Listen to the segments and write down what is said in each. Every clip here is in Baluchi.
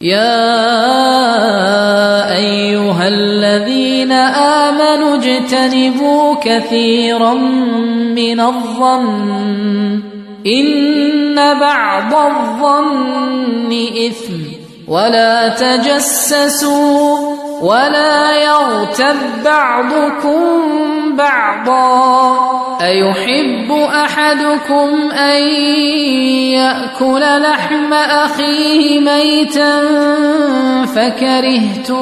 يا أيها الذين آمنوا اجتنبوا كثيرا من الظن إن بعض الظن إثم ولا تجسسوا ولا يغتب بعضكم بعضا أيحب أحدكم أن يأكل لحم أخيه ميتا فكرهتموه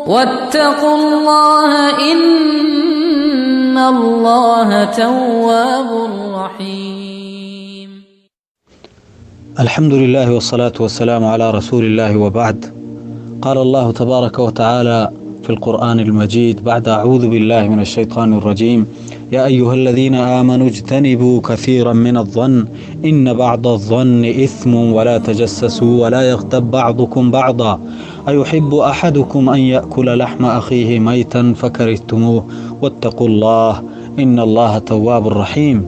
واتقوا الله إن الله تواب رحيم. الحمد لله والصلاة والسلام على رسول الله وبعد. قال الله تبارك وتعالى في القرآن المجيد بعد أعوذ بالله من الشيطان الرجيم: يا أيها الذين آمنوا اجتنبوا كثيرا من الظن إن بعض الظن إثم ولا تجسسوا ولا يغتب بعضكم بعضا أيحب أحدكم أن يأكل لحم أخيه ميتا فكرهتموه واتقوا الله إن الله تواب رحيم.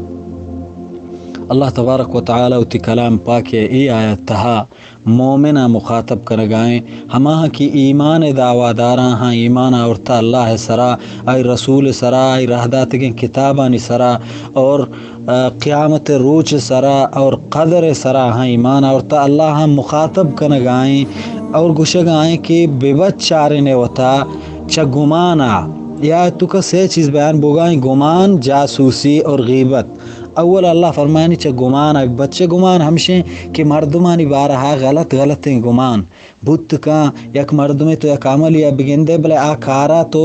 اللہ تبارک و تعالی وتی کلام پاک ءِ اے آیت تہا مومناں مخاطب کنگائیں، ہماہاں کہ ایمان ءِ دعواداراں، ہاں ایمان آورتا اللہ ءِ سرا، آئی رسول ءِ سرا، آئی راہ داتگیں کتابانی سرا اور، آ، قیامت ءِ روچ ءِ سرا اور قدر ءِ سرا ہاں ایمان آورتا، اللہ ہاں مخاطب کنگائیں اور گوشگائیں کہ ببچارین وتا چہ گمانا۔ یا تو کا سے چیز بیان بوگائیں: گمان، جاسوسی اور غیبت۔ اول اللہ فرمائنی چہ گمان ءَ بچے۔ گمان ہمشیں کہ مردمانی بارہا غلط غلطیں گمان بوت کن۔ یک مردمے تو یک عملے ءَ بگندے، بلے آ کارا تو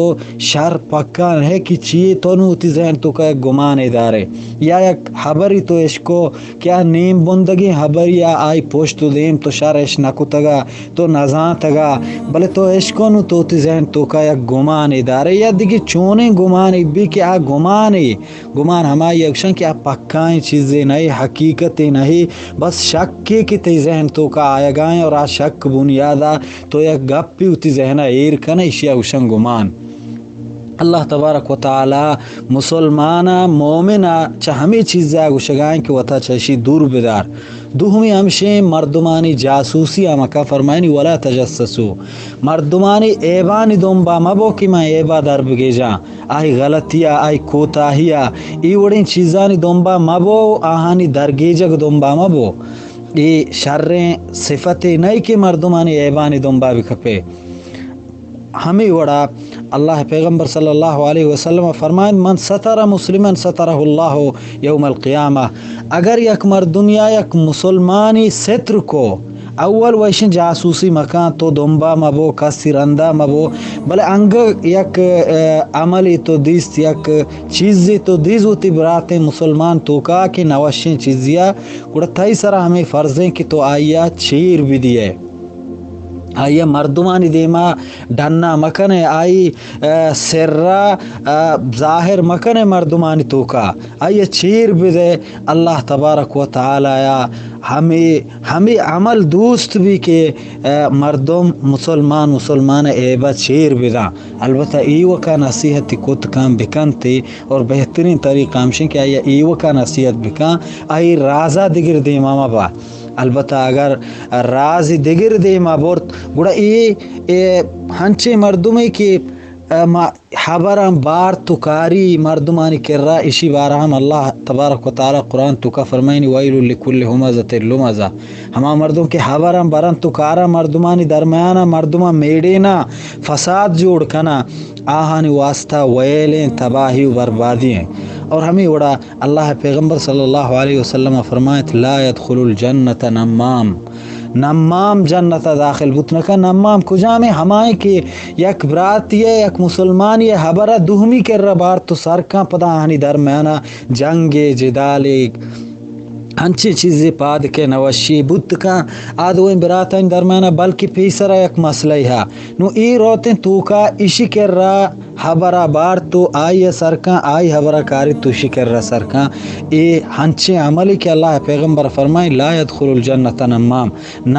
شر پکا نہ کہ چیے، تو نوں وتی ذہن توکا یک گمانے دارے، یا یک ہبری تو اشکو کہ آ نیم بندگیں ہبرے، آ آئی پشت و دیم تو شر اش نہ کتگا، تو نزانتگا، بلے تو اشکو نوں تو وتی ذہن توکا یک گمانے دارے، یا دگہ چونیں گمانے بی کہ آ گمانے گمان ہمائی ءَ گوشن کہ آ پکائیں چیزے نہ، حقیقتے نہ، بس شکے کہ تئی ذہن توکا آیگائیں اور آ شک بنیادا تو یک گپے وتی ذہنا ایر کن، ایشی ءَ گوشن گمان۔ اللہ تبارک و تعالی مسلمانا، مومنا چہ ہمے چیزا گوشگائیں کہ وتا چہ اشی دور بدار۔ دوہمی ہمشیں مردمانی جاسوسی ءَ مکن، فرمائنی ولا تجسسوا، مردمانی عیبانی دنبا مبو کہ من عیبا در بگیجاں۔ آئی غلطی ءَ، آئی کوتاہی ءَ، اے وڑیں چیزانی دنبا مبو، آہانی درگیجگ دنبا مبو۔ اے شریں صفتے نہ کہ مردمانی عیبانی دنبا بکپے۔ ہمے وڑا اللہ پیغمبر صلی اللہ علیہ وسلم فرمائند: من ستر مسلما سترہ اللہ یوم القیامہ۔ اگر یک مردمیا یک مسلمانی ستر کو، اول وشیں جاسوسی مکان، تو دنبا مبو، کسی رندا مبو، بلے انگہ یک، ء، عملی تو دیست، یک چیزی تو دیز وتی براتیں مسلمان توکا کہ نوشیں چیزیا، گڑا تئی سرا ہمیں فرضیں کہ تو آئیا چیر بدیئے۔ آئیا مردمانی دیما ڈنا مکنے، آئی، ء، سرا، ء، ظاہر مکنے مردمانی توکا، آئیا چیر بدے۔ اللہ تبارک و تعالی ہمے، ہمے عمل دوست بی کہ، ء، مردم مسلمان، مسلمان عیبا چیر بداں۔ البتہ ایوکا نصیحتی کت کن بکنتے اور بہترین طریقہ ہمشیں کہ آئیا ایوکا نصیحت بکن، آئی رازا دگر دیما مبا۔ البتہ اگر راز دگر دیما برت، گڑا اے، اے ہنچیں مردمے کہ، ء، ما ہبراں بارت و کاری مردمانی کرا، اشی بارا ہم اللہ تبارک و تعالی قرآن توکا فرمائنی: ویل لکل ہمزۃ لمزہ۔ ہما مردم کہ ہبراں برنت و کاراں مردمانی درمیانا مردماں میڑینا، فساد جوڑ کنا، آہانی واسطہ ویلیں، تباہی و بربادی ہیں۔ اور ہمیں وڑا اللہ پیغمبر صلی اللہ علیہ وسلم فرمائت: لا یدخل الجنۃ نمام۔ نمام جنت ء داخل بوت نہ کن۔ نمام کجام ہیں؟ ہمائیں کہ یک براتی ء، یک مسلمانی ء ہبر ء دوہمی کر ء بارت و سر کن، پدا آہانی درمیان ء جنگ ء جدال ء انچیں چیزے پاد کہ نوشی بوت کن، آ دوئیں براتانی درمیان ء بلکہ پیسر ء یک مسئلہ ء۔ نوں اے روتیں توکا اشی کر ء ہبر ء بارت و آئی ء سر کن، آئی ہبر ء کاریت و اشی کر ء سر کن۔ اے ہنچیں عملے کہ اللہ ء پیغمبر فرمائیں: لا یدخل الجنۃ نمام۔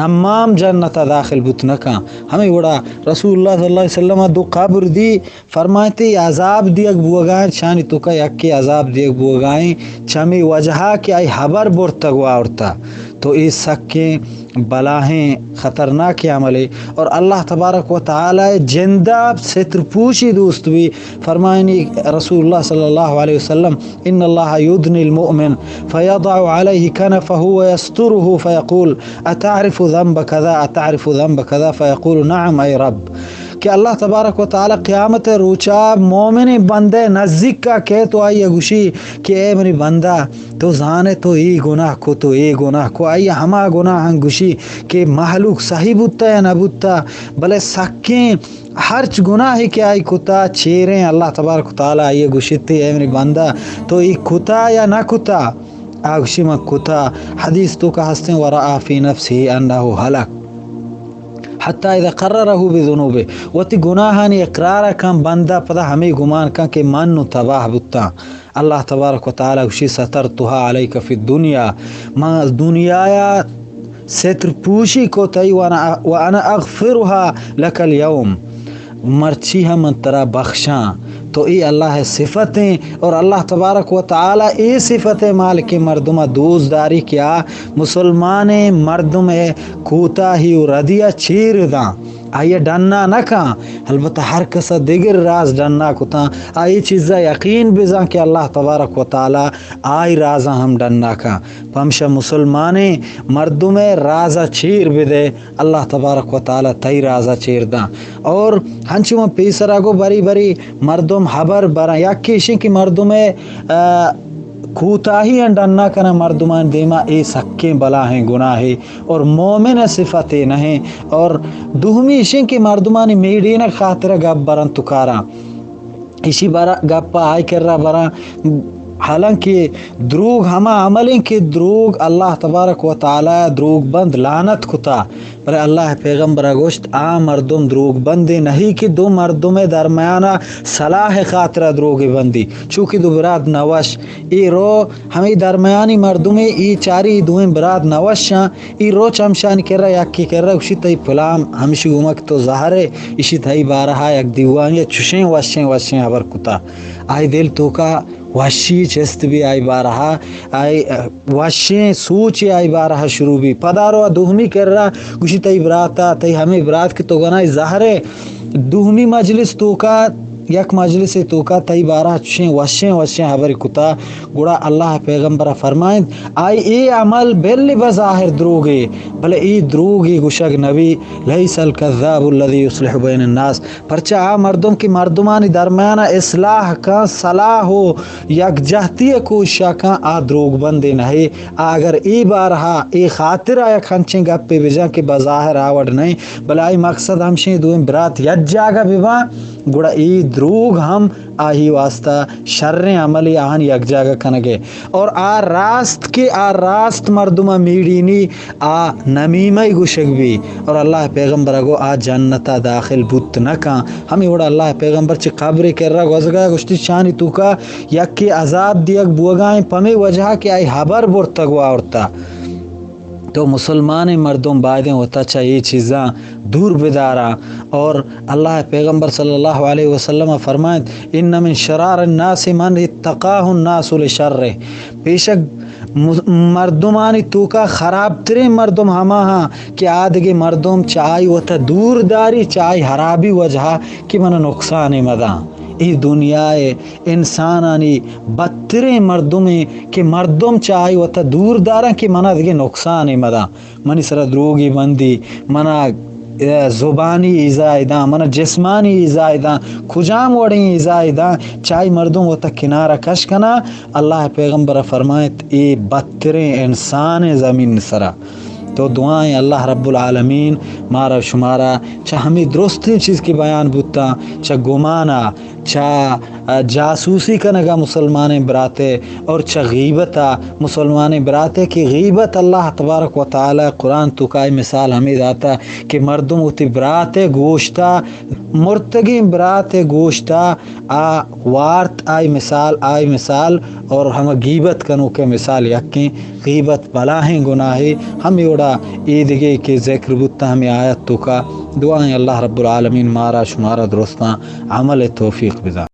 نمام جنت ء داخل بوت نہ کن۔ ہمے وڑا رسول اللہ صلی اللہ علیہ وسلم ء دو قبر دی، فرمائیت اے عذاب دیگ بوگائیں، شانی توکا یکے عذاب دیگ بوگائیں، چمی وجہا کہ آئی ہبر برتگ و آورتا۔ تو اے سکیں بلاہیں خطرناکیں عملے۔ اور اللہ تبارک و تعالی جندا ستر پوشی دوست بی۔ فرمائنی رسول اللہ صلی اللہ علیہ وسلم، ان اللہ یدنی المؤمن فیضع علیہ کنفہ ویسترہ فیقول، اتعرف ذنب کذا، اتعرف ذنب کذا، فیقول نعم ای رب۔ کہ اللہ تبارک و تعالی قیامت روچا مومن بندے نزدیک کا کئیت و آئی گوشی کہ اے منی بندہ، تو زانے تو اے گناہ کو، تو اے گناہ کو۔ آئی ہما گناہ ہم گوشی کہ مہلوک صحیح بوتا یا نہ بوتا، بلے سکیں ہرچ گناہی کہ آئی کتا چیریں، اللہ تبارک و تعالی آئی گوشیت اے منی بندہ، تو اے کتا یا نہ کتا؟ آ گوشی من کتا۔ حدیث توکا ہستیں، ورأى في نفسه أنه هلك حتى إذا قرره بذنوبه، وتی گناہانی اقرار کن بندہ، پدا ہمے گمان کن کہ من نوں تباہ بوتاں۔ اللہ تبارک و تعالی گوشی سترتها عليك في الدنيا، من دنیایا ستر پوشی کو تئی، وانا، وانا اغفرها لك اليوم، مرچی ہم من ترا بخشاں۔ تو اے اللہ صفتیں، اور اللہ تبارک و تعالی اے صفت مالک مردم دوست داری کہ آ مسلمان مردم کوتاہی و ردیا چیر داں، آئی ڈنا نہ کن۔ البتہ ہر کس دگر راز ڈنا کتاں، آئی چیزا یقین بزاں کہ اللہ تبارک و تعالی آئی رازا ہم ڈنا کن۔ پمشا مسلمانیں مردم ء راز ء چیر بدے، اللہ تبارک و تعالی تئی راز ء چیر داں۔ اور ہنچو من پیسرا گو، بری بری مردم ہبر براں، یکے ایشیں کہ مردم ء، آ، کوتاہی انڈ انا کناں مردمان دیما، اے سکیں بلاہیں گناہے اور مومن ء صفتے نہیں۔ اور دومی ایشیں کہ مردمانی میڑینگ خاطر گپ برن تو کاراں۔ ایشی بارا گپ آئی کرا براں، حالانکہ دروگ ہما عمل ہیں کہ دروگ اللہ تبارک و تعالی دروگ بند لعنت کتا، بلے اللہ پیغمبر گوشت، آ مردم دروگ بندے نہیں کہ دو مردم درمیان صلاح خاطر دروگ بندی، چونکہ دو برات نوش، اے رو ہمیں درمیانی مردمے، اے چاری دوئیں برات نوشاں، اے روچ ہمشانی کرا یکے کرا گوشی، تئی پلان ہمشی گومک تو زہرے، ایشی تئی بارہا یک دیوانی چشیں وشیں وشیں ہبر کتا۔ آئی دل توکا وشی چست بی، آئی بارہا، آئی وشیں سوچے آئی بارہا شروع بی۔ پدا رو دوہمی کرا گوشی، تئی براتا، تئی ہمیں برات کہ تو گنائی زہرے، دوہمی مجلس توکا، یک مجلس توکا تئی بارہ چشیں وشیں وشیں ہبر کتا، گڑا اللہ پیغمبر فرمائنت، آئی اے عمل بل بظاہر دروگے، بلے اے دروگے گوشگ نبی، لیس الکذاب الذی یصلح بین الناس، پرچا آ مردم کہ مردمانی درمیان اصلاح کن، صلاح و یکجہتی کوشش کن، آ دروگ بندے نہ۔ آ اگر اے بارہا اے خاطر یک ہنچیں گپے بجن کہ بظاہر آوڑ نہیں، بلے آئی مقصد ہمشیں دوئیں برات یک جاگہ بباں، گڑا اے دروگ ہم آہی واسطہ شریں عملے، آہانی یک جاگہ کنگے۔ اور آ راست کہ آ راست مردم میڑینی، آ نمیمہ گوشگ بی، اور اللہ پیغمبر گو آ جنتا داخل بوت نہ کن۔ ہمیں وڑا اللہ پیغمبر چہ قبر کرا گوزگا گوشتی، شانی توکا یکے عذاب دیگ بوگائیں پمے وجہ کہ آئی ہبر برتگ و آورتا۔ تو مسلمانیں مردم بایدیں وتا چہ اے چیزاں دور بداراں۔ اور اللہ پیغمبر صلی اللہ علیہ وسلم فرمائنت، ان من شرار الناس من اتقاه الناس لشره۔ پیشک م-، مردمانی توکا خرابتریں مردم ہما ہاں کہ آدگے مردم چہ آئی وتا دور داری، چہ آئی حرابی وجہا کہ من نقصان مداں۔ اے دنیا انسانانی بدتریں مردمے کہ مردم چہ آئی وتا دور داراں کہ منا دگہ نقصانے مداں۔ منی سرا دروگے بندی، منا، اے، زبانی ایذائے داں، منا جسمانی ایذائے داں، کجام وڑیں ایذائے داں، چہ آئی مردم وتا کنارا کش کناں۔ اللہ پیغمبر فرمائیت، اے بدتریں انسان زمین سرا۔ تو دعائیں اللہ رب العالمین مارا شمارا چہ ہمیں درستیں چیز کہ بیان بوتاں، چہ گمانا، چہ، آ، جاسوسی کنگا مسلمانیں براتے اور چہ غیبتا مسلمانیں براتے کہ غیبت اللہ تبارک و تعالی قرآن توکا مثال ہمیں داتا کہ مردم وتی براتے گوشتا، مرتگیں براتے گوشتا آ وارت آئی مثال، آئی مثال اور ہما غیبت کنوکے مثال یکیں۔ غیبت بلاہیں گناہے، ہمے وڑا اے دگہ کہ ذکر بوتا ہمے آیت توکا۔ دعائیں اللہ رب العالمین مارا شمارا درستاں عمل توفیق بدا۔